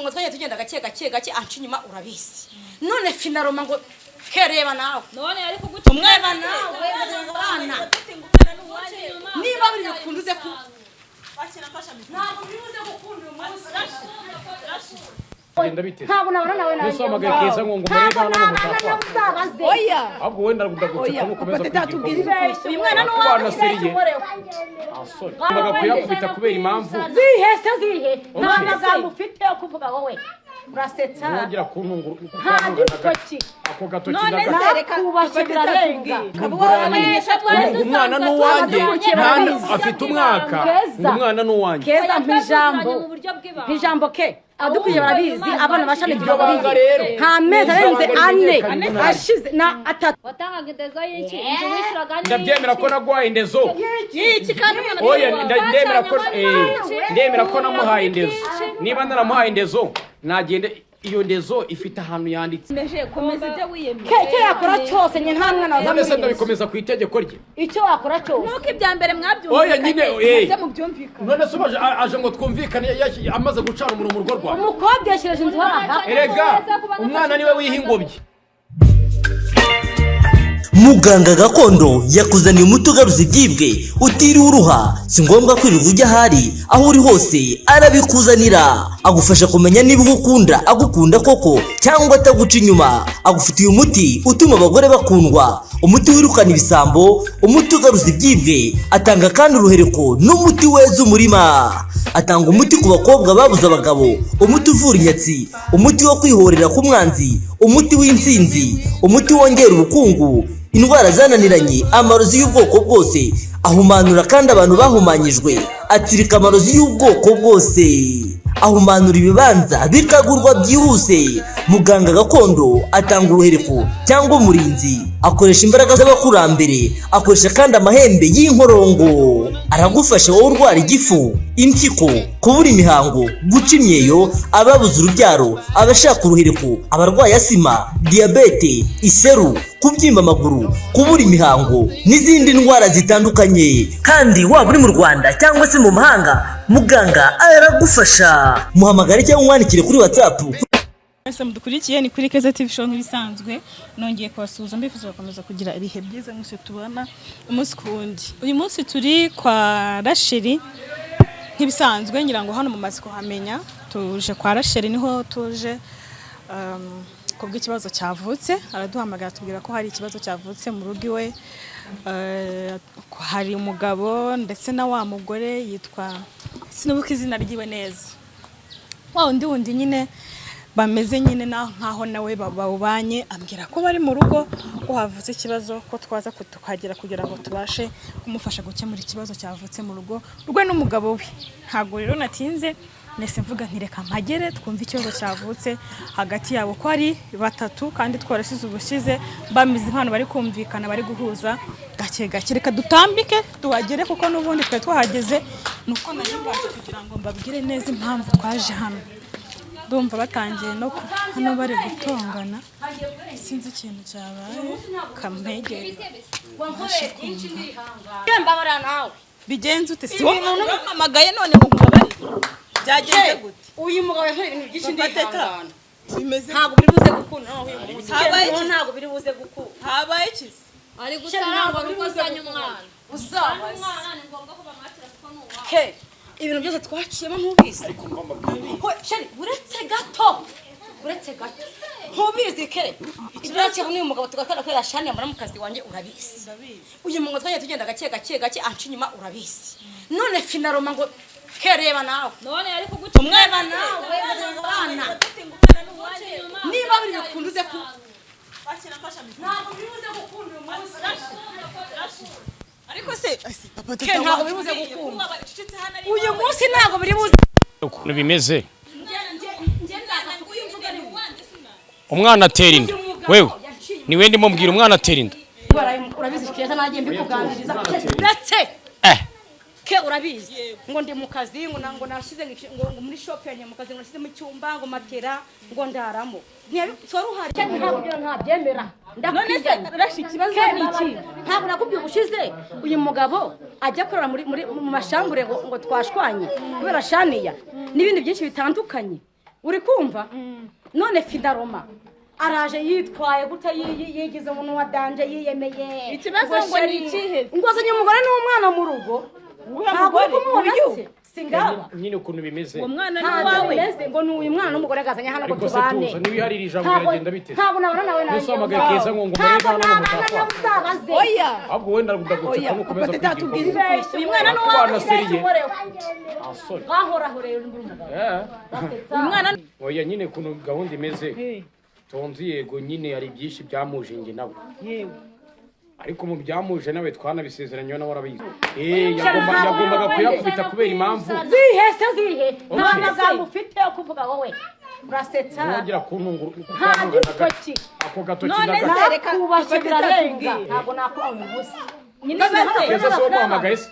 Mungu twagiye tugenda gake gake gake, anca inyuma, urabizi. None finalement ngo kereba nawe. None ari kuguca. Umweba nawe bana, niba biri bikunduze ku ntabwo bibuze gukunda uyu munsi. Genda biteze. Ntabwo nabona nawe. Mbese wahamagaye Keza ngo Ntabwo murebe hano nabana mutakwa. nawe, uzabaze. Oya. Ahubwo wenda ndaguceka nukomeza Papa, kwigira tubwire. Uyu mwana ni Abana uwawe. seriye. Asore ngombaga kuyakubita kubera impamvu. Zihe se? Zihe? Nta Okay. magambo ufite yo kuvuga wowe, urasetsa. Wongera kuntungura. Nta gitoki. Ako gatoki None ndagafite. se reka. Nakubashye birarenga. Umwana ni uwanjye. Barabizi. Afite umwaka. Keza. Ngo umwana ni uwanjye. Keza, mpijambo. Mu buryo bw'ibanga. Mpijambo ke adukwiye, barabizi abana bashami. Iryo banga rero. Nta mezi Iryo arenze banga 4 rimenyekanye nabi. ashize na 3. Watangaga indezo y'iki? Inzu wishyuraga ni Ndabyemera ko naguhaye indezo. Iki kandi umwana Oya, ndemera ko ndemera ko namuhaye indezo. Niba naramuhaye indezo, nagende, iyo ndezo ifite ahantu yanditse. Meje komeza ibyo wiyemeje. Ke icyo yakora cyose nye nta mwana None se waza. ndabikomeza ku itegeko rye? Icyo wakora cyose. Nuko ibya mbere mwabyumvikanye. Oya, nyine, Nabyo mubyumvikane. None se ubaje aje ngo twumvikane, amaze gucana umuriro mu rugo rwawe? Umukodeshereje inzu haraha. Erega umwana niwe wiha ingobyi. Muganga gakondo yakuzaniye umuti ugaruza ibyibwe utiriwe uruha. Si ngombwa kwirirwa ujya ahari, aho uri hose arabikuzanira. Agufasha kumenya niba ugukunda agukunda koko cyangwa ataguca inyuma. Agufitiye umuti utuma abagore bakundwa, umuti wirukana ibisambo, umuti ugaruza ibyibwe. Atanga kandi uruhereko n'umuti weza umurima. Atanga umuti ku bakobwa babuze abagabo, umuti uvura inyatsi, umuti wo kwihorera ku mwanzi, umuti w'intsinzi, umuti wongera ubukungu, indwara zananiranye, amarozi y'ubwoko bwose. Ahumanura kandi abantu bahumanyijwe, atsirika amarozi y'ubwoko bwose, ahumanura ibibanza bikagurwa byihuse. Muganga gakondo atanga uruhereko cyangwa umurinzi, akoresha imbaraga z'abakurambere, akoresha kandi amahembe y'inkorongo. Aragufasha wowe urwara igifu, impyiko, kubura imihango, guca imyeyo, ababuze urubyaro, abashaka uruhereko, abarwaye asima, diyabete, iseru, kubyimba amaguru, kubura imihango n'izindi ndwara zitandukanye. Kandi waba uri mu Rwanda cyangwa se mu mahanga, muganga aragufasha. Muhamagare cyangwa umwandikire kuri WhatsApp. Mwese mudukurikiye, ni kuri Keza TV Show nk'ibisanzwe. Nongeye kubasuhuza, mbifuza gukomeza kugira ibihe byiza mwese tubana umunsi ku wundi. Uyu munsi turi kwa Rasheli nk'ibisanzwe, ngira ngo hano mumaze kuhamenya. Tuje kwa Rasheli, niho tuje kubw'ikibazo cyavutse. Araduhamagara tubwira ko hari ikibazo cyavutse mu rugo iwe. Hari umugabo ndetse na wa mugore yitwa, sinibuka izina ryiwe neza, wa wundi wundi nyine bameze nyine na nkaho nawe bawubanye. Ambwira ko bari mu rugo, ko havutse ikibazo, ko twaza tukagera kugira ngo tubashe kumufasha gukemura ikibazo cyavutse mu rugo rwe n'umugabo we. Ntabwo rero natinze, nese mvuga nti reka mpagere twumve ikibazo cyavutse hagati yabo ko ari batatu, kandi twarasize ubushize bameze nk'abantu bari kumvikana, bari guhuza gake gake. Reka dutambike tuhagere, kuko n'ubundi twari twahageze, ni uko nari mbanje kugira ngo mbabwire neza impamvu twaje hano. Ndumva batangiye no hano bari gutongana, sinzi ikintu cyabaye, kampegere. Mbabara nawe. Bigenze ute? Si wowe wampamagaye none ngo nkubabarire? Byagenze gute? Uyu mugabo yankoreye ibintu byinshi. Papa Teta. Ndihangana. Bimeze Ntabwo biri buze gukunda noneho uyu munsi. Habaye iki? Ntabwo biri buze gukunda. Habaye iki se? Ari gusara ngo nuko azanye umwana. Uzabaze. Umwana ni ngombwa ko bamwakira kuko ni uwabo. Ke ibintu byose twaciyemo ntubizi? Chéri, uretse gato, uretse gato, ntubizi ke ibyo naciyemo n'uyu mugabo tugakora kubera shani ya muramukazi wanjye? Urabizi, uyu mugabo twagiye tugenda gake gake gake, anca inyuma, urabizi. None finalement ngo kereba nawe. None ari kuguca. Umweba nawe bana, niba biri bikunduze ku ntabwo biri buze gukunda uyu munsi. Ariko se papa Ke ntabwo biri buze gukunda uyu munsi, ntabwo biri buze. Ukuntu bimeze, umwana atera inda. Wewe niwe ndimo mbwira, umwana atera inda. Urabizi Keza, nagiye mbikuganiriza uretse ke urabizi ngo ndi mu kazi, ngo ngo nashyize ngo muri shop yanjye mu kazi, ngo nashyizemo icyumba, ngo matera, ngo ndaramo. Wari uhari? Ntabwo ibyo ntabyemera. None se Rashi, ikibazo ni iki? Ntabwo nakubwiye ubushize uyu mugabo ajya korora muri mu mashambure ngo twashwanye kubera shaniya n'ibindi byinshi bitandukanye? Uri kumva? None Fidaroma araje yitwaye gutya, yigize umuntu wa danger, yiyemeye. Ikibazo ngo ni ikihe? Ngo azanye umugore n'umwana mu rugo. Uwuhe Ntabwo uri mugore? kumubona Uyu? se? Singaba. Nyine ukuntu bimeze. Uwo mwana ni Ntabwo uwawe? bimeze ngo ni uyu mwana n'umugore agazanye hano ngo Ariko se tubane. tuza, niba uharira ijambo Ntabwo- biragenda bite? Ntabwo nabona nawe nanjye. Mbese uhamagaye Keza ngo murebe Ntabwo hano ngo nabana mutakwa. nawe, uzabaze. Oya. Ahubwo wenda ndaguceka Oya, nukomeza papa Teta, tubwire kwigira ukuri. Uyu mwana ni uwawe? Abana seriye. Ah, sorry. Wahorahoreye uri umugabo. Uyu mwana Oya, nyine ukuntu gahunda imeze, Eh, tonzi yego nyine hari byinshi byamuje njye nawe, yewe. ariko mu byamuje nawe twanabisezeranye, nawe arabizi. Yagombaga kuyakubita kubera impamvu. Zihe se? Zihe? Nta Okay. magambo ufite yo kuvuga wowe, urasetsa. Wongera kuntungura. Nta gitoki. Ako gatoki None n'agato. se reka Nakubashye Papa Teta birarenga. atubwire. Ntabwo nakubaha ubusa. Nyine baze. Keza si wowe umuhamagaye se?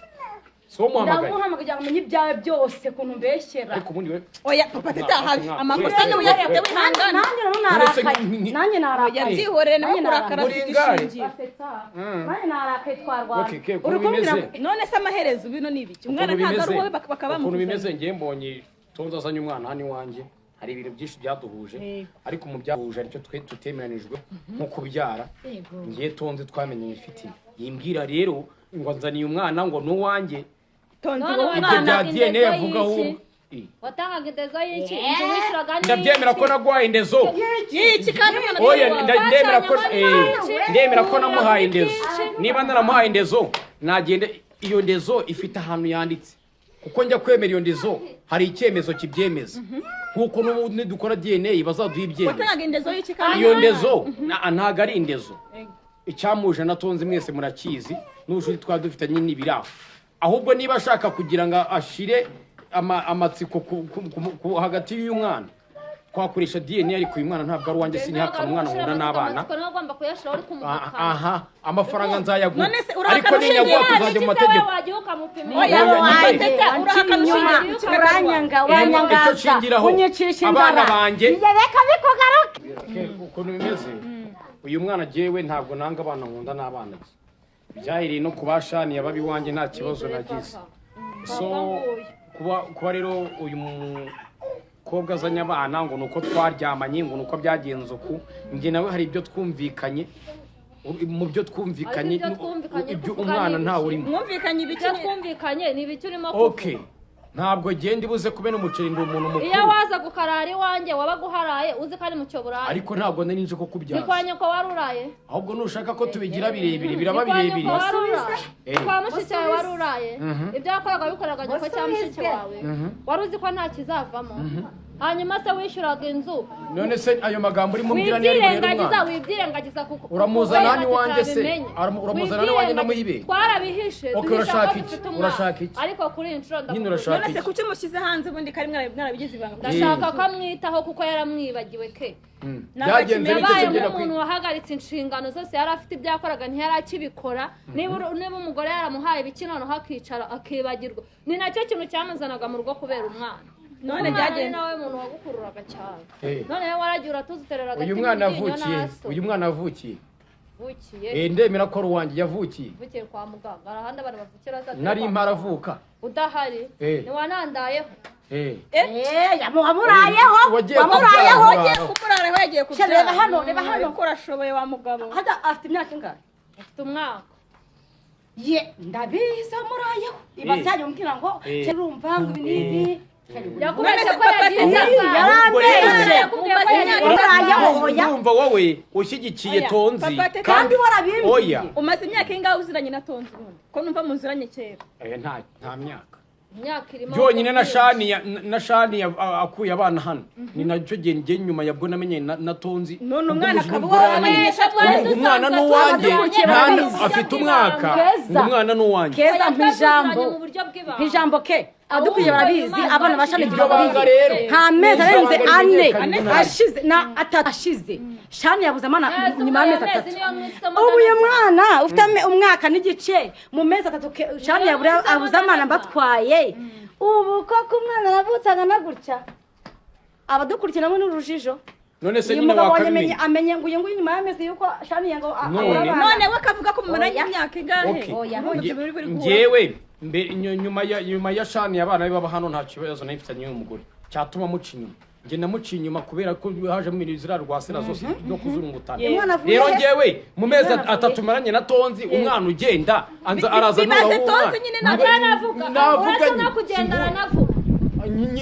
Si wowe umuhamagaye? Ndamuhamagaye kugira ngo umenye ibyawe byose, ukuntu mbeshyera. Ariko ubundi we Oya, Papa Teta, have amakosa Wese, niwe uyafite, wese. wihangane. Nanjye nano Uretse narakaye. Nanjye narakaye. Yabyihoreye nawe, Nanjye kurakara Muri afite ngare. ishingiro. Nanjye narakaye, twarwana. Okay, okay, Uri ukuntu kumbwira bimeze. None se amaherezo bino ni ibiki? Umwana Ukuntu ntabwo ari bimeze, uwawe, bakaba ukuntu bimeze, bamukuzaniye. ngiye mbonye Tonzi azanye umwana hano iwanjye, hari ibintu byinshi byaduhuje, ariko mu byaduhuje aricyo twe tutemeranijwe nko kubyara. Ngiye Tonzi twamenye ifite yimbwira rero ngo nzaniye umwana ngo ni uwanjye. Tonzi, None wowe Ibyo umwana bya watangaga DNA indezo avuga y'iki? ahubwo. Watangaga indezo y'iki? Inzu wishyuraga ni Ndabyemera ko naguhaye indezo. Y'iki kandi umwana Oya, atari uwawe? ndemera ko Twacanye ndemera ko namuhaye indezo. Byinshi. Niba naramuhaye indezo, nagende iyo ndezo ifite ahantu yanditse, kuko njya kwemera iyo ndezo hari icyemezo kibyemeza, nk'uko n'ubu nidukora DNA bazaduha ibyemezo. Watangaga indezo y'iki kandi Iyo ndezo ntago ari indezo. Icyamuje na Tonzi mwese murakizi, n'ubushuti twaba dufitanye n'ibiraho. Ahubwo niba ashaka kugira ngo ashire amatsiko hagati y'uyu mwana, twakoresha DNA. Ariko uyu mwana ntabwo ari uwanjye, sinihakana umwana, nkunda n'abana. Amatsiko niwe agomba kuyashiraho, uri kumuhakana. Aha amafaranga nzayaguha, None se urahakana ariko ushingiye ninyaguha tuzajya mu mategeko. Wagiye ukamupima. Oya, Oya, Papa nyine. Teta, urahakana Inyuma ushingiye ku kigaragara. uranyanga, Icyo uranyangaza, nshingiraho, unyicisha abana inzara. banjye. Reka bikugaruke. Okay, ukuntu bimeze, uyu mwana jyewe ntabwo nanga abana, nkunda n'abana be. Byahiriye no kubashaniye ababi iwanjye, nta kibazo nagize. So kuba rero uyu mukobwa azanye abana ngo ni uko twaryamanye, ngo ni uko byagenze uku, njye nawe hari ibyo twumvikanye. Mu byo twumvikanye, Ariko ibyo twumvikanye ibyo kuvuga umwana ni ntawe ibiki? urimo. Mwumvikanye ibiki? Ibyo twumvikanye ni ibiki urimo kuvuga? Okay, ntabwo genda ibuze kumena umuceri, ndi umuntu Iyo mukuru. waza gukarara iwanjye, wabaga uharaye uzi ko ari mu cyo burayi. Ariko ntabwo nari nje ko Ni kwa kubyaza. nyoko wari uraye. Ahubwo nushaka ko tubigira birebire, biraba Ni kwa nyoko birebire. wari uraye. Kwa mushiki wawe wari uraye. Ibyo wakoraga wabikoraga nyoko cyangwa mushiki wawe, wari uzi ko nta kizavamo. Hanyuma se wishyuraga inzu? None se ayo magambo urimo umbwira niyo ari burere Wibyirengagiza. umwana? Wibyirengagiza kuko Uramuzana kuko hano iwanjye se? tutabimenye. Uramuzana hano iwanjye Wibyirengagiza. ndamuhibe? Twarabihishe, Okay, duhisha ko urashaka iki? dufite umwana. Urashaka iki? Ariko kuri iyi nshuro Nyine ndakubwira. urashaka None se iki? kuki mushyize hanze ubundi kari mwarabigize ibanga? Ndashaka ko amwitaho kuko yaramwibagiwe ke. Byagenze bite Yabaye se ngera nk'umuntu wahagaritse inshingano zose yari afite, ibyo yakoraga ntiyari akibikora. Niba umugore yaramuhaye ibiki, noneho akicara akibagirwa, ni nacyo kintu cyamuzanaga mu rugo kubera umwana. None Umwana ni byagenze nawe muntu wagukururaga cyane. Eh. Noneho waragiye uratuzuterera agati Uyu mu mwana ryinyo yavukiye n'aso. Uyu mwana yavukiye Yavukiye. Ndemera ko ari uwanjye, yavukiye. Yavukiye kwa muganga, hari ahandi abantu bavukira azatera Nari kwa mparavuka. Udahari. Eh. Ntiwanandayeho. Wamurayeho. Wagiye Wamurayeho. kubyara. Wagiye kumuraraho, yagiye kubyara. Reba hano, reba hano. Ariko urashoboye wa mugabo. Hada afite imyaka ingahe? Afite umwaka. Ye, ndabizi wamurayeho. Ibaze umbwira ngo urumva ngo ibi n'ibi. Yakubeshye ko None se yagiye papa asanga. Yarambeshye. Yakubwiye ko yagiye Wamurayeho, oya. Urumva wowe ushyigikiye Oya, Tonzi. Papa Teta. Kandi warabimbwiye. Oya. Umaze imyaka ingahe uziranye na Tonzi ubundi, ko numva muziranye kera? Nta myaka. Imyaka irimo. Byonyine na Shani na Shani akuye abana hano, ni nacyo gihe njye nyuma yabwo namenye na Tonzi. None umwana akaba Ubwo uwawe? umujinya Twari bw'urani. dusanzwe Umwana ni uwanjye. tubanye barabizi. Afite umwaka. Keza. Ngo umwana ni uwanjye. Keza, nk'ijambo Twari tuziranye mu buryo bw'ibanga. nk'ijambo ke, adukwiye barabizi, abana bashani. Iryo banga rero. Nta mezi arenze Iryo banga 4 rimenyekanye. ashize na 3 ashize, Shani yabuze amana Yes, nyuma y'amezi amezi 3. niyo mwisemo. Ubu uyu mwana ufite umwaka n'igice, mu mezi 3 Shani Niyo yabura mwisemo. abuze amana mbatwaye. Ubu koko umwana aravutse angana gutya, abadukurikira nabo ni urujijo. None se Uyu nyine mugabo wanjye amenye wakabimenya. amenye ngo uyu nguyu nyuma y'amezi yuko Shani ngo None. abura abana. None we akavuga ko mumaranye Oya. imyaka ingahe? Okay. Oya. Urumva ibyo biri guhura. Njyewe mbere nyuma ya Shani abana be baba hano, nta kibazo nari mfitanye n'umugore cyatuma muca inyuma. Njye namuciye inyuma kubera ko hajemo ibintu ziriya rwasira zose no kuzurungutana. Umwana avuye Rero he? njyewe mu mezi Umwana avuye 3 maranye na Tonzi, umwana ugenda anza araza Bibaze nuraho Tonzi umwana. nyine Atanavuga. Navuga Uretse nyine. no kugenda aranavuga.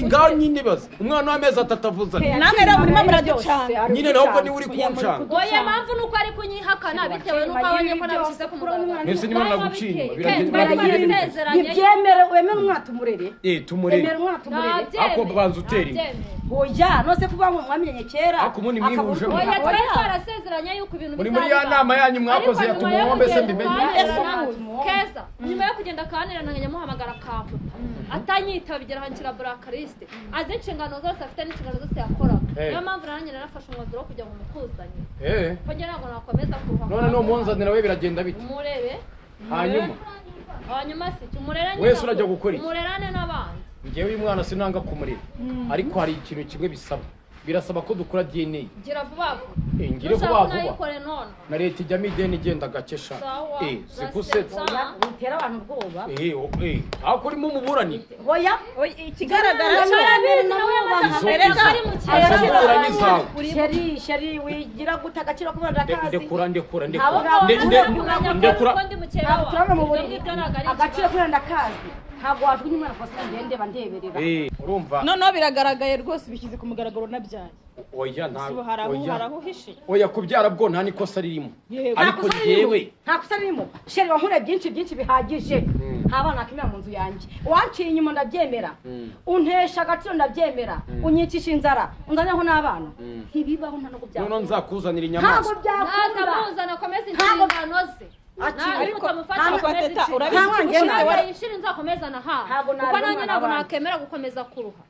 Ngaho nyine ibaze umwana w'amezi 3 avuza. Namwe rero murimo muraducanga. Nyine nawe niwe uri kuncanga. Oya, impamvu ni uko ari kunyihakana bitewe n'uko abonye ko nabishyize ku mugaragaro. Mbese niba naguciye inyuma, biragenda- Twari biragenda bite? twarasezeranye. Ntibyemere, wemere umwana tumurere. Eh, tumurere. Emera umwana tumurere. Ntabyemeye. Ako banza utera inda. Ntabyemeye. Oya, nose kuvuga ngo mwamenye kera. Ariko ubundi mwihuje akabura- Oya, twari twarasezeranye yuko ibintu Muri muri ya nama yanyu mwakoze Ariko nyuma yatuma yo uwo mbese kugenda mbimenye. ukantererana, Keza, nyuma yo kugenda akantererana nyamuhamagara akamputa atanyitaba, bigera aho nshyira burakariste, azi inshingano zose afite n'inshingano zose yakoraga. Eh. Niyo mpamvu nanjye narafashe umwanzuro wo kujya mu mukuzanye, Eh. ko njye ntabwo nakomeza kuruha. None numunzanira we biragenda bite? Umurebe. Hanyuma Hanyuma si icyo umurere nyine. Wese urajya gukora iki? Umurerane n'abandi. Njyewe uyu mwana sinanga kumurera, ariko hari ikintu kimwe bisaba, birasaba ko dukora DNA. Gira vuba vuba. Eh, ngire Nushaka vuba vuba. unayikore none. Na leta ijyamo ideni igenda gake sha. Sawa. Eh, sikusetsa. Urasetsa. Bitera abantu ubwoba. Eh, eh, aho urimo umuburanyi. Oya. Ikigaragara cyo Arabizi nawe yamaze Izo- ari mu izo mburanyi zawe. Sheri, sheri, wigira gute agaciro k'umwana ndakazi. Ndekura, ndekura, Ntabwo ndekura. Ndekura. Ntabwo turabona mu buriri agaciro k'umwana ndakazi. Ntabwo wajugunya umwana ngo ngende bandeberera. Eh, urumva? Noneho biragaragaye rwose, ubishyize ku mugaragaro nabyaye. Oya, nta Ubu hari aho oya. hari aho uhishe. Oya, kubyara bwo nta nikosa ririmo. Yego. Ariko njyewe Nta kosa ririmo. Sheri, wankoreye byinshi byinshi bihagije. Nta bana nakemera mu nzu yanjye. Wanciye inyuma ndabyemera, untesha agaciro ndabyemera, unyicisha inzara, unzaniraho n'abana, ntibibaho, nta nubwo noneho byakunda. nzakuzanira Ntabwo inyamaswa. byakunda. Natamuzana akomeze inshingano ze. Akiri- Ariko utamufata ntabwo akomeze Teta, inshingano. urabizi Nta ko mwana ubushize Ntabwo yishira inzu akomeza anahaha, Ntabwo kuko narera nanjye umwana ntabwo w'abandi. nakemera gukomeza kuruha.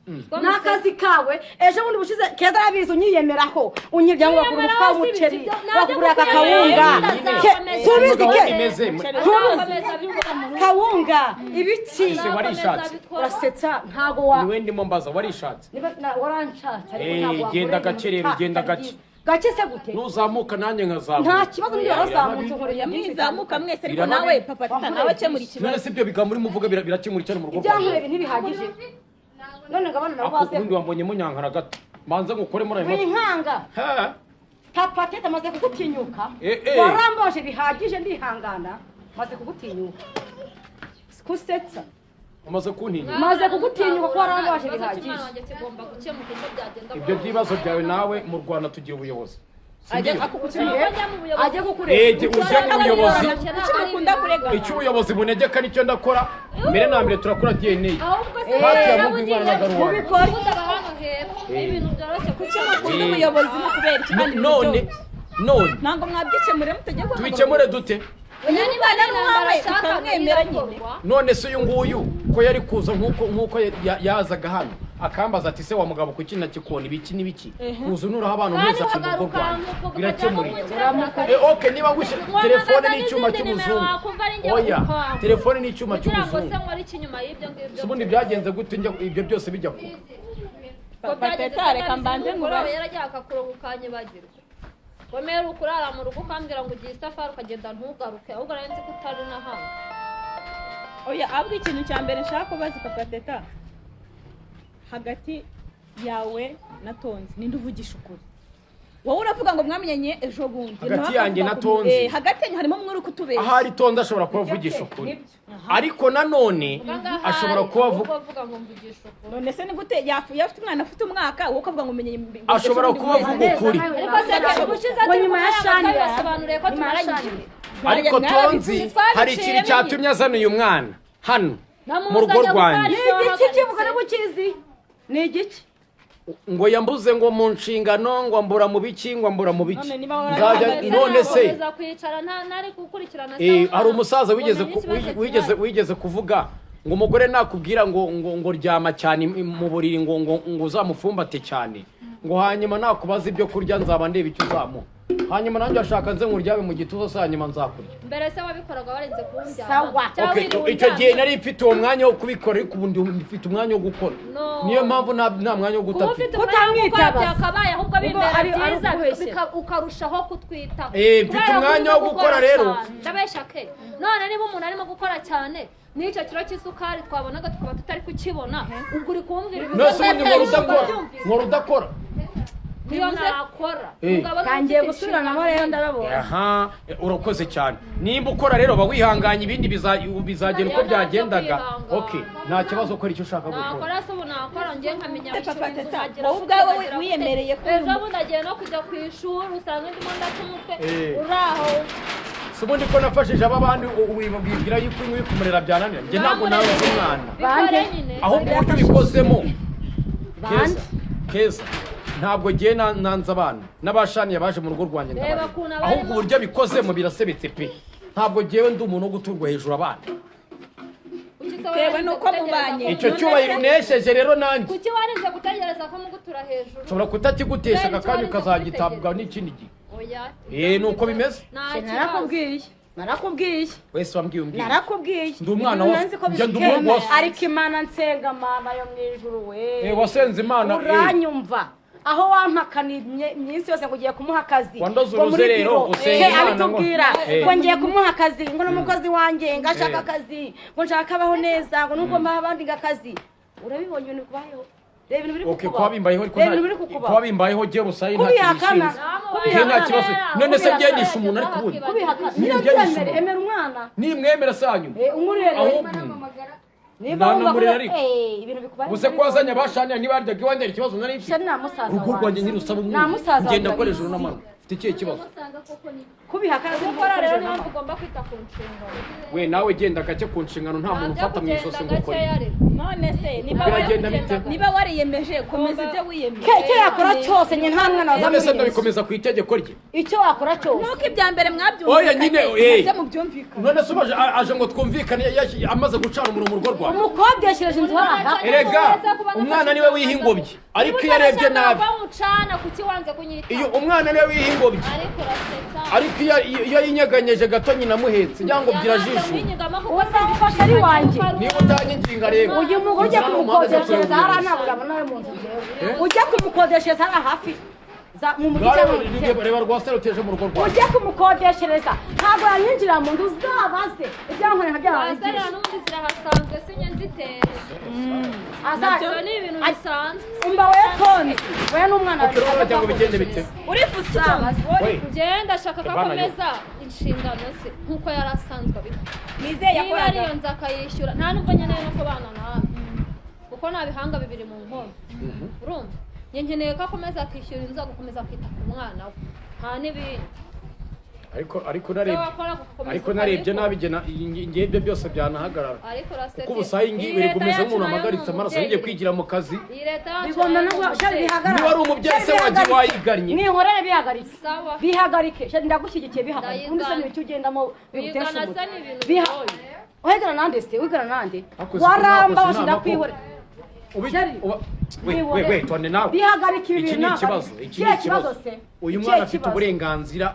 Ni akazi kawe. Ejo bundi bushize Keza arabizi, unyiyemeraho unyibya ngo bakura umufuka w'umuceri, bakugurira aka kawunga. Subizi Gahunda ke imeze. Azakomeza abikora mu rugo. Kawunga ibiki? Ese warishatse? Urasetsa, ntabwo wa Niwe ndimo mbaza, warishatse? Niba waranshatse, ariko Eh, ntabwo genda wakorera gake rero, ibintu genda bitari gake. byiza. Gake se gute? Nuzamuka nanjye nkazamuka. Nta kibazo, niba warazamutse nkorera byinshi. Mwizamuka mwese, ariko Biraba- nawe papa Teta nawe akemura ikibazo. None se ibyo bigambo urimo uvuga birakemura cyane mu rugo Ibyankoreye rwawe? ntibihagije? None ngo abana nabo Ako baze. ubundi wambonye munyankara gato, manze ngukore muri ayo matwi. Winkanga. Ha? Papa Teta, amaze kugutinyuka. Eh, eh. Warambaje bihagije, ndihangana, maze kugutinyuka, kusetsa. Umaze kuntinya. Maze kugutinyuka ko warambaje Ikibazo bihagije. cy'umwana wanjye kigomba gukemuka uko byagenda Ibyo kose. by'ibibazo byawe nawe, mu Rwanda tugira ubuyobozi. Ajya Sindiyo? akugukemura. Ntabwo njya mu buyobozi. Ajye kukureba. Eh, ujye mu buyobozi. Kuki mukunda kurega? Icyo ubuyobozi bunegeka nicyo ndakora. Mbere na mbere turakora DNA. Ahubwo se Hafi ya nawe Mungu ugiye Imana nagaruka. Mubikore. ubundi aba hano hepfo ibintu byoroshye. Kuki Mukunda ubuyobozi no kubera iki kandi None byoroshye? none Ntabwo mwabyikemure mutajya guhamagara. Tubikemure dute? Oya, niba ari intambara wawe ashaka ukamwemera nyine. birakorwa. None se uyu nguyu ko yari kuza nk'uko yazaga hano akambaza ati: "Se wa mugabo, kuki nakikona ibiki n'ibiki?" Kuza unuraho abantu Kandi mwese ati mu rugo ukagaruka rwanjye ukajya birakemura. no Eh, okay, niba ngushe telefone n'icyuma n'izindi nimero cy'umuzungu. wakumva ari njye Oya, ukanga. telefone n'icyuma Kugira ngo se cy'umuzungu. nkore iki nyuma y'ibyo ngibyo? Se ubundi byagenze gute ibyo byose bijya kuba? Ko Papa byageze Teta, se reka ndabizi mbanze umugore wawe nkubaze. yaragiye akakuroga ukanyibagirwa. Wemera ukurara mu rugo ukambwira ngo ugiye isafari ukagenda ntugaruke, ahubwo nari nzi ko utari na hano. Oya, ahubwo ikintu cya mbere nshaka kubaza papa Teta, hagati yawe na Tonzi ninde uvugisha ukuri? Wowe uravuga ngo mwamenyanye ejo bundi. Hagati Nawe yanjye na akavuga ngo- Tonzi. Eh, hagati yanyu harimo umwe uri kutubeshya. Ahari Tonzi ashobora kuba avugisha ukuri, ariko nanone ashobora kuba avuga avuga ngo mvugisha ukuri. None se ni gute yafite umwana afite umwaka, wowe ukavuga ngo umenye Ashobora kuba avuga ukuri. Ariko se ubushize Ngo turi nyuma kumwe ya Shani basobanuriye ko nyuma ya tumaranye Shani. igihe. Ariko Tonzi Twabiciyemo. hari ikintu cyatumye azana uyu mwana hano mu rugo Namuzanye rwanjye. Ni igiki kivuga niba ukizi? Ni igiki? Ngo yambuze ngo mu nshingano, ngo ambura mu biki, ngo ambura mu biki. None niba wara- Nzajya none se Nzakomeza kwicara ntari gukurikirana se Eh, umwana. hari umusaza Ngo wigeze menye ikibazo wigeze gihari. wigeze kuvuga ngo umugore nakubwira ngo ryama cyane mu buriri, ngo uzamufumbate cyane, ngo hanyuma nakubaza ibyo kurya nzaba ndeba icyo uzamuha. Hanyuma nanjye ashaka nze nkuryabe mu gituza se, hanyuma nzakurya. Mbere se wabikoraga warenze kunjyana? Sawa. Cyangwa Okay, wiriwe icyo gihe unjyana? nari mfite uwo mwanya wo kubikora, ariko ubu mfite umwanya wo gukora. No. Niyo mpamvu nta mwanya wo guta Kuba mfite. ufite umwanya wo gukora Kutamwitaba. byakabaye ahubwo bimbera Ari byiza, ukubeshya. ukarushaho kutwitaho. Mfite Kubera ko umwanya urimo wo gukora rero. cyane. Ndabeshya ke? None niba umuntu arimo gukora cyane, n'icyo kiro cy'isukari twabonaga tukaba tutari kukibona, ubwo uri kumbwira None se ubundi nkora udakora? Byumvikana. Nkora udakora? Niyo nakora. Umugabo niwe Tangiye ufite gusubiranamo inshingano. rero, ndababona. Aha, urakoze cyane. Nimba ukora rero, ba wihanganye, ibindi bizagenda uko Ntabyo byagendaga. kwihangana. Okay, nta kibazo, ukora icyo ushaka gukora. Nakora se ubu, nakora njye nkamenya Papa kwishyura inzu, Teta, nkagira wowe ubwawe nkagira wiyemereye ko ejo bundi agiye no kujya ku ishuri, usanga ndimo ndaca umutwe uri aho. Si ubundi ko nafashije aba bandi, wibwira yuko inkwi kumurera byananira? Njye ntabwo nawe nzi umwana. Bikore nyine. Ahubwo uburyo ubikozemo, Keza, Keza, ntabwo ngiye nanze abana n'abashaniye baje mu rugo rwanjye, Reba ndabarera. ukuntu abarimo- Ahubwo uburyo abikozemo birasebetse pe. Ntabwo ngewe ndi umuntu wo guturwa hejuru abana. Kuki se Bitewe warinze n'uko gutegereza mubanye. ko- Icyo cyubahiro unesheje rero nanjye Kuki warinze gutegereza ko mugutura hejuru? nshobora kutakigutesha Kubera aka kanya, icyo warinze ukazagitabwa kubitegereza. n'ikindi gihe. Oya. Ni uko bimeze. Nta kibazo. Narakubwiye, narakubwiye. Wese wambwiye, umbwiye. Narakubwiye. Ndi umwana Ibintu wa- nzi ko njye ndi bifite, umuhungu wa so. ariko Imana nsenga, Mana yo mu ijuru we, Wasenze Imana. uranyumva aho wampakana iminsi yose ngo ugiye kumuha akazi, Wandoze ngo muri uruze rero, biro. usenga Ke, Imana ngo- abitubwira ngo ngiye kumuha akazi, ngo n'umukozi wanjye ngo ashaka akazi, ngo nshaka abaho neza, ngo nubwo mbaha abandi ngo akazi. Urabibonye ibintu bikubayeho? Reba ibintu biri Okay, kukubaho. kuba bimbayeho, ariko Reba ibintu biri kukubaho. kuba bimbayeho jye rusayi nta Kubihakana. kintu ishinze. Njye nta kibazo. None se njye nishe umuntu? Ariko ubundi Kubihakana. Ni Niba ibyo nishe byemere, umuntu. emera umwana. Nimwemera se hanyuma? Umurere. Ahubwo Niba wumva ko Ntanamurera ariko. Ibintu bikubayeho. Gusa ko wazanye abashaniya, ntibaryaga iwanjye, hari ikibazo nari mfite? Shari nta musaza Urugo wanjye. rwanjye ntirusaba Nta umwuga. musaza Ngenda wanjye. akora ijoro n'amanywa, mfite ikihe kibazo? Kubihakana si Gukora rero niyo mpamvu ugomba kwita ku nshingano. We nawe genda gake ku nshingano, nta muntu Ntabyo ufata mu kugenda ijosi ngo ukore. gakeya rero. None se niba Biragenda bite? niba wariyemeje, komeza ibyo wiyemeje. Ke icyo yakora cyose, nye nta mwana None se waza. ndabikomeza ku itegeko rye? Icyo wakora cyose. Nuko ibya mbere Oya, nyine, mwabyumvikanye, nabyo mubyumvikane. None se ubaje aje ngo twumvikane, amaze gucana umuriro mu rugo rwawe? Umukodeshereje inzu hariya. Erega umwana niwe wiha ingobyi, ariko iyo arebye nabi Mucana, kuki wanze kunyita? Iyo umwana niwe wiha ingobyi, Ariko urasetsa. ariko iyo yinyeganyeje gato nyina amuhetse, cyangwa ngo byirajisho. Uzamufasha ari wanjye. Niba utanyiginga rero, Uyu mugore ujya inzira ni umuhanda ujya kureba kumukodeshereza hariya, ubuyobozi. ntabwo urabona ari mu nzu njyewe. Ujya kumukodeshereza hariya hafi mu mujyi cyangwa mu gitego. Reba rwa seruteje mu rugo rwawe. Ujya kumukodeshereza, ntabwo yanyinjira mu nzu. Uzabaze ibyankorera nka Wazarira byarabigisha. n'ubundi zirahasanzwe, sinye nzitere. Ibyo ni ibintu bisanzwe. Umva we Tonzi, we n'umwana. Okay, rero uragira ngo bigende bite? Urifuza icyo? We Njyewe ndashaka ko Bana yo. akomeza inshingano ze nk'uko yari asanzwe abikora. Nizeye Niba yakoraga. ari iyo nzu akayishyura, nta nubwo nkeneye no kubana nawe, kuko nta bihanga bibiri mu nkono. Urumva, njye nkeneye ko akomeza akishyura inzu, agakomeza akita ku mwana we, nta n'ibindi. Ariko Ibyo narebye wakora gukomeza ariko narebye ukabikora. nabi, nge ibyo byose byanahagarara. Ariko urasetse. Kuko ubu sayi ngiyi Iyi biri leta kumeze yacu nk'umuntu nayo ni amagaritse amaraso, umubyeyi. ngiye kwigira mu kazi. Iyi leta yacu Bigomba nayo no ni shari umubyeyi. bihagarare. Niba ari umubyeyi se Shari wagiye bihagarike. wayigannye. Mwihorere, bihagarike. Sawa. Bihagarike shari, ndagushyigikiye, bihagarike. Ubundi se Ndayigana. ni ibiki ugendamo bigutesha Wigana umutwe? se ni ibintu bigoye. Wigana nande se? Wigana nande? Ariko si ko Waramba mwakoze washinda inama ko- kwihorera. Shari, We we we, tone nawe. Bihagarike ibi Iki bintu. ni ikibazo, iki ni Ikihe ikibazo. kibazo se? Uyu Ikihe mwana afite kibazo? uburenganzira,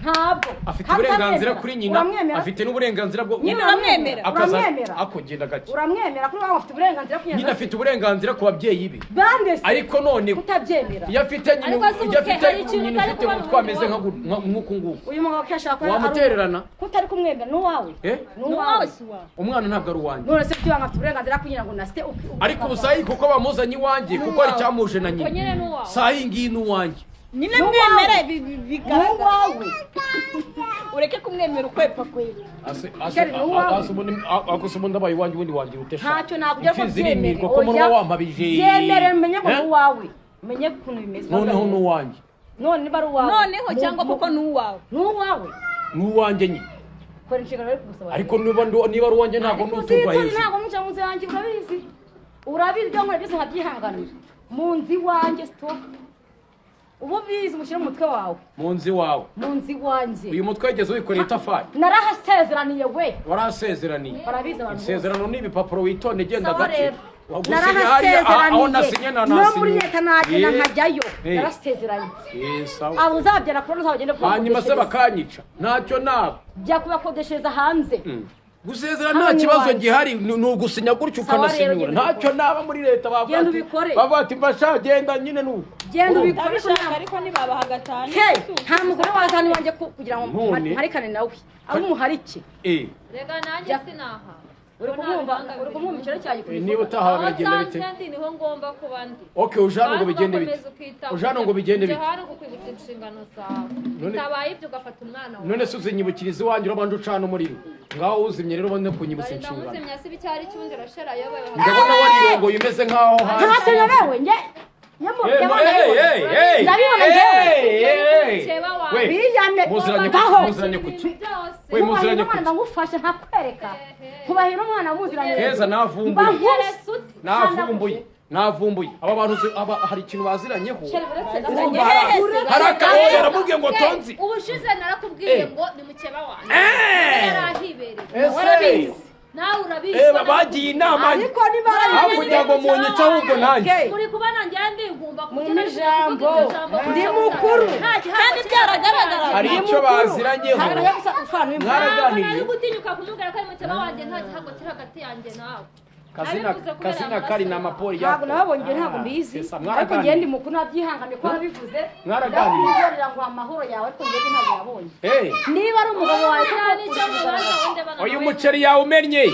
Ntabwo afite Kandi uburenganzira uramwemera? kuri nyina, Uramwemera? afite n'uburenganzira bwo Nyine uramwemera? akaza Uramwemera? akogenda gake. Uramwemera kuri wowe? Afite uburenganzira kuri Nyina afite uburenganzira ku babyeyi be. Bande se? Ariko none Kutabyemera. iyo afite nyina, Ariko se iyo afite hari ikintu nyina utari ufite kubona umutwe ameze ubundi. nk'uku nguku, Uyu mugabo kashaka ko ari- wamutererana? Kutari kumwemera, ni uwawe? Eh? Ni uwawe? Si uwawe. Umwana ntabwo ari uwanjye. None se kuki wanga afite uburenganzira kugira ngo na se Ariko ubu sayi kuko bamuzanye iwanjye, kuko ari icyamuje na Ubwo nyina, nyine ni uwawe. sayi ngiyi ni uwanjye. Nyine Ni uwawe. mwemere Ni bigaragara. uwawe. Ureke kumwemera ukwepa kwera. Sheri, ni uwawe. Ase ubundi abaye iwanjye, ubundi wangira ute sha? Ntacyo nakubwira ko Imfizi byemere. irimirwa ko muri Oya. wampabije. Byemere, menye ngo Eh? ni uwawe, menye ukuntu bimeze. Noneho ni uwanjye. None niba ari uwawe, Noneho cyangwa kuko ni uwawe? Ni uwawe. Ni uwanjye nyine. Kora inshingano bari kugusaba. Ariko niba ari uwanjye, ntabwo Ariko nuturwa uzitonde, hejuru. ntabwo mwinjira mu nzu yanjye. Urabizi, urabizi, ibyo nkora byose nkabyihanganira mu nzu iwanjye. Stop, ubu bizi umushyire mu mutwe wawe. Mu nzu iwawe? Mu nzu iwanjye. Uyu mutwe wigeze wikoreye itafari? Narahasezeraniye we. Warasezeraniye. Barabizi abantu bose. Isezerano ni ibipapuro, witonde, genda Sawa gake. rero. Wagusinya hariya, aho nasinye na no muri nasinye. leta nagenda nkajyayo. Narasezeranye. Sawa. Abo uzabyara kubona uzabagende Hanyuma se kubakodeshereza. bakanyica, ntacyo naba. Jya kubakodeshereza hanze. Gusezera Hano nta ni kibazo iwanjye. gihari, ni ugusinya gutyo Sawa rero, ukanasinyura. genda. Ntacyo naba muri leta bavuga Genda ati ubikore. bavuga ati mbasha genda nyine nuko. Genda ubikore. Ndabishaka, ariko nibabaha gatanu. Ke nta mugore waza hano iwanjye kugira ngo None. mparikane nawe, abe umuharike. Rega nanjye sinaha. Uri kumwumva ikiro cyanjye? Niba utaha Aho biragenda bite? nsanze ndi niho ngomba kuba ndi. Okay, uje hano ngo bigende Kandi bite? ugakomeza ukita Uje hano ngo bigende Nje bite? hano kukwibutsa inshingano zawe. Bitabaye ibyo ugafata umwana wawe. None se uzinyibukiriza iwanjye urabanje ucana umuriro, ngaho uzimye rero ubone kunyibutsa Barinda inshingano. muzimya se icyari cy'undi rashera ayoboye. Ndabona warirongoye umeze nkaho hanze. Ntacyo nyobewe nge. Hey, Ndabibona njyewe. hey, hey. Mukeba wawe. We, Biyame. muziranye Vaho. kuki? Muziranye kuki? We, Nkubahira muziranye umwana, kuki? ndagufasha nkakwereka. Nkubahira umwana muziranye. Keza navumbuye. Mba nkusi. Navumbuye, navumbuye aba bantu aba hari ikintu baziranyeho. Baziranye. Hari akaboye aramubwiye ngo tonzi. Ubushize narakubwiye ngo ni mukeba wanjye. Yari ahibereye. Ese Nawe urabizi. Bagiye inama Ariko niba aho kugira ngo munyice ahubwo nanjye. Ke, Muri kubana njye ndigumba. Mumpe ijambo. Ndi mukuru. Kandi byaragaragara. Hari icyo baziranyeho. Ntabwo nari Mwaraganiriye. gutinyuka kumubwira ko ari mukeba wanjye nta gihango kiri hagati yanjye nawe. Kazina Nabivuze kubera kazina amaraso kari na yawe. mapori. Ntabwo nababonye njye, ntabwo mbizi. Sesa, Ariko mwaraganiriye. njye ndi mukuru, nabyihangane ko nabivuze. Mwaraganiriye. Ndakwihorera ngo amahoro yawe, ariko njye ntabwo nabonye. Niba ari umugabo wawe Nta koko n'icyo mubaza wundi bana Uyu nawe. muceri yawe umennye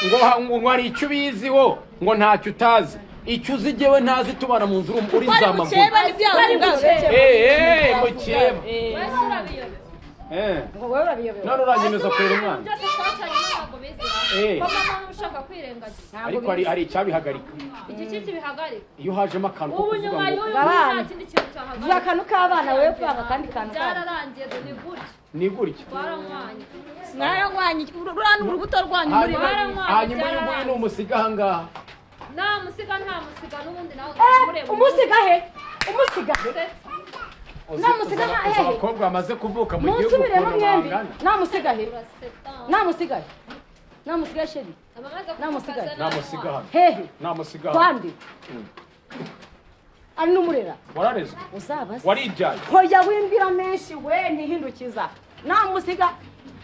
ngo ngo hari icyo ubiziho, ngo ntacyo utazi, icyo uzi jyewe ntazi, tubana mu nzu uri Bari nzamaguru. mukeba n'ibyavuga. Mukeba. Wese urabiyobewe. Ngo wowe urabiyobewe. None uranyemeza kurera umwana. Byose twacanye ntabwo bizira. Ko mama ushaka kwirengagiza. Ariko hari icyabihagarika. Igiki kibihagarika? Iyo hajemo akantu ko Ubu kuvuga nyuma ngo y'uyu Abana. nta kindi kintu cyahagarika. Vuga akantu k'abana wowe, kwanga akandi kantu k'abana. Byararangiye dore ni gutya. Ni gutya. Twaranywanye. Mwaranywanye ruriya ni urubuto rwanyu muri Hanyuma babiri. hanyuma uyu nguyu ni umusiga ahangaha. Nta musiga, nta musiga n'ubundi nawe uzamureba. Umusiga he? Umusiga he? Namusiga Uzi hehe? abakobwa bamaze kuvuka mu gihugu Munsubiremo ukuntu mwembi. bangana. Namusiga he? Urasetsa. Namusiga he? Namusiga sheri? Abamaze Namusiga. kuvuka Namusiga hano. Hehe? Namusiga hano. Kwande ari n'umurera. Wararezwe. Uzaba se. Waribyaye. Hoya, wimbwira menshi we, ntihindukiza. Namusiga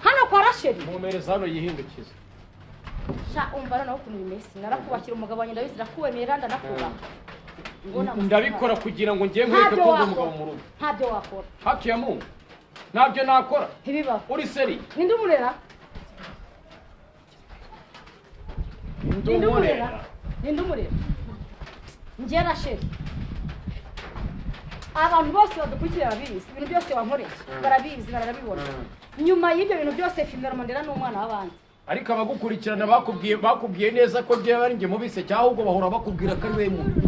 hano kwa Rasheli? Mumereza hano yihindukiza. Sha, umva noneho ukuntu bimeze. Narakubakira umugabo wanjye, ndabizi, ndakuwemerera, ndanakubaha. Ngo namusiga. Ndabikora kugira ngo njye nkwereke Ntabyo ko ndi umugabo wakora. mu rugo. Ntabyo wakora. Haki ya Mungu, ntabyo nakora. Ntibibaho. Uri seri. Ninde umurera? Ndi Ninde umurera? umurera. Ninde umurera? Njye Rasheli, abantu bose badukurikira barabizi ibintu byose wankoreye, barabizi, barabibona. Nyuma y'ibyo bintu byose, Finaro Mandela ni umwana w'abandi. Ariko abagukurikirana bakubwiye neza ko njyewe ari njye mubise, cyangwa ahubwo bahora bakubwira ko ari we mubi?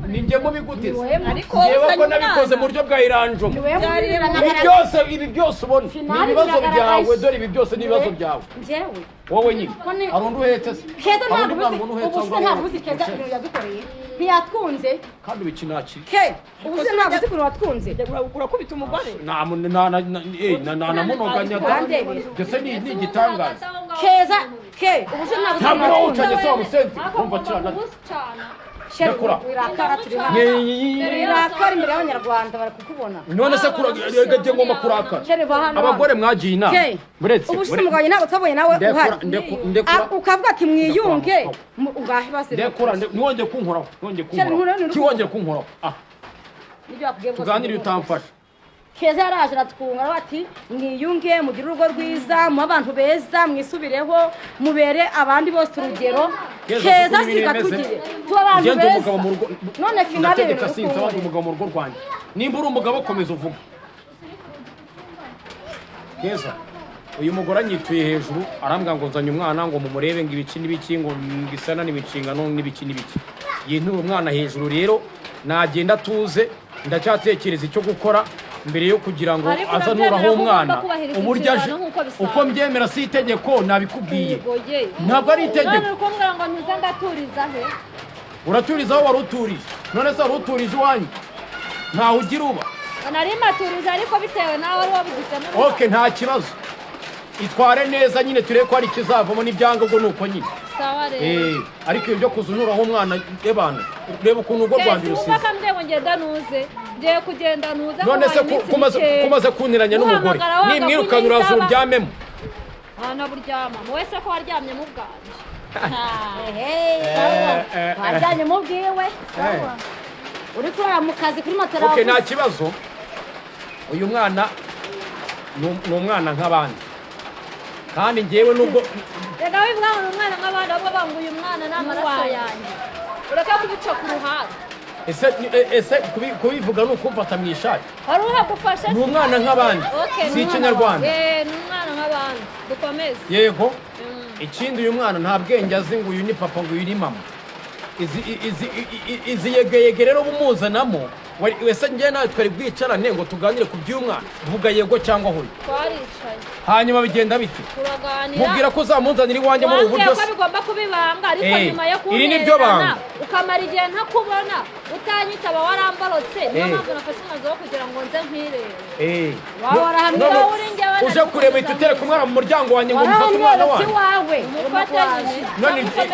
Ni njye mubi gute se? Ni wowe. Ariko Njyewe ko uzanye nabikoze mu umwana. buryo bwa iranjomo. Ni wowe mubi. Ibi byose, ibi byose ubona ni Finali ibibazo biragaragaye. byawe. Dore ibi byose ni ibibazo byawe. Njyewe? Wowe nyine. Ko ni- Hari undi uhetse se? Keza Hari undi ntabwo mwana uzi. ubona uhetse Ubu se aho ntabwo ngaho? uzi Keza ibintu yadukoreye? Ntiyatwunze? Kandi ibikinakiri. Ke, ubu se ntabwo uzi ukuntu watwunze? Urakubita umugore. Namunoganya. Wandebera. Ndetse ni igitangaza. Keza ke, ubu se ntabwo uzi Ntabwo ukuntu watwunze? urawucanye se wa musenzi? Ariko Urumva ngomba cyane. kubucana. Sheri, Ndakura. wirakara, turi hano. Wirakara imbere y'abanyarwanda, bari kukubona. None se kurega njye ngomba kurakara? Sheri, va hano. Abagore mwagiye inama. Ke, Buretse. ubu se umugabo wanjye ntabwo twabonye nawe Ndekura, uhari? ndekura. Ukavuga ati mwiyunge. Ugahe basi. Ndekura, ntiwongere kunkoraho, ntiwongere Sheri, kunkoraho, ntiwongere kunkoraho. Ah, Nibyo bakubwiye rwose. tuganire utamfasha. Keza yaraje aratwunga, aravuga ati mwiyunge, mugire urugo rwiza, mube abantu beza, mwisubireho, mubere abandi bose urugero. Keza, Keza uko ibintu siga bimeze. tugire tuba abantu Njye ndi beza. umugabo mu rugo. None finale Ndategeka, ibintu sinsaba, ndi uri umugabo mu rugo rwanjye. Nimba uri umugabo, komeza uvuge. Keza, uyu mugore anyituye hejuru, arambwira ngo nzanye umwana ngo mumurebe, ngo ibiki n'ibiki, ngo bisana n'ibinshingano n'ibiki n'ibiki. Yintura umwana hejuru. Rero nagenda atuze, ndacyatekereza icyo gukora mbere yo kugira ngo Ariko aza urabyemera nuraho ko umwana ugomba kubahiriza uburyo aje. inshingano nk'uko bisanzwe. Uko mbyemera si itegeko, nabikubwiye. Yego ye. Ntabwo ari itegeko. None uri kumbwira ngo ntuze, ndaturiza he? Uraturiza aho wari uturije. None se wari uturije iwanyu? Ntaho ugira uba. Nari maturiza, ariko bitewe nawe wari wabigizemo uruhare. Okay, nta kibazo, itware neza nyine, turebe ko hari ikizavamo. N'ibyanga ubwo ni uko nyine. Sawa rero. Ariko ibyo byo kuza unyuraho umwana, ebana, reba ukuntu urugo rwanjye Kesi, rusize. wumva ko mbwiye ngo ngenda nuze, ngiye kugenda nuze. None se nkuhaye iminsi mikeya. kumaze kuniranya n'umugore, Uhamagara wanga nimwirukana uraza kunyitaba. uryamemo? Nta na buryama wese ko waryamye mu bwanjye. Wajyanye mu bwiwe, uri kurara mu kazi kuri matera. Okay, nta waguze. kibazo. Uyu mwana ni umwana nk'abandi, kandi ngewe nubwo Reka wivuga ngo ni umwana nk'abandi, ahubwo banga uyu mwana ni amaraso yanjye, ureke kubica ku ruhande. Ese ese kubivuga ni ukumfata mu ishati? Wari uhagufashe. Ni umwana nk'abandi. Okay, Si ni umwana ikinyarwanda. ni umwana nk'abandi, dukomeze. Yego. Ikindi, uyu mwana nta bwenge azi ngo uyu ni papa, ngo uyu ni mama. Izi yegeyege rero bumuzanamo. Wese njye nawe twari bwicarane ngo tuganire ku by'uyu mwana? Vuga yego cyangwa hoya. Twaricaye. Hanyuma bigenda bite? Turaganira. Mubwira ko uzamunzanira iwanjye muri ubu Wambwiye buryo ko se? bigomba kuba ibanga, ariko nyuma yo Iri ni ryo kuntererana banga. ukamara igihe ntakubona, utanyitaba, waramborotse, niyo Eh. mpamvu nafashe umwanzuro wo kugira ngo nze nkwirebe. Waba warahamye None wowe uri njyewe uje nari kureba, uhita utereka umwana mu muryango wanjye ngo mufate umwana Warahamweretse wanjye? iwawe. Umufate nyine. None Nagukomeza.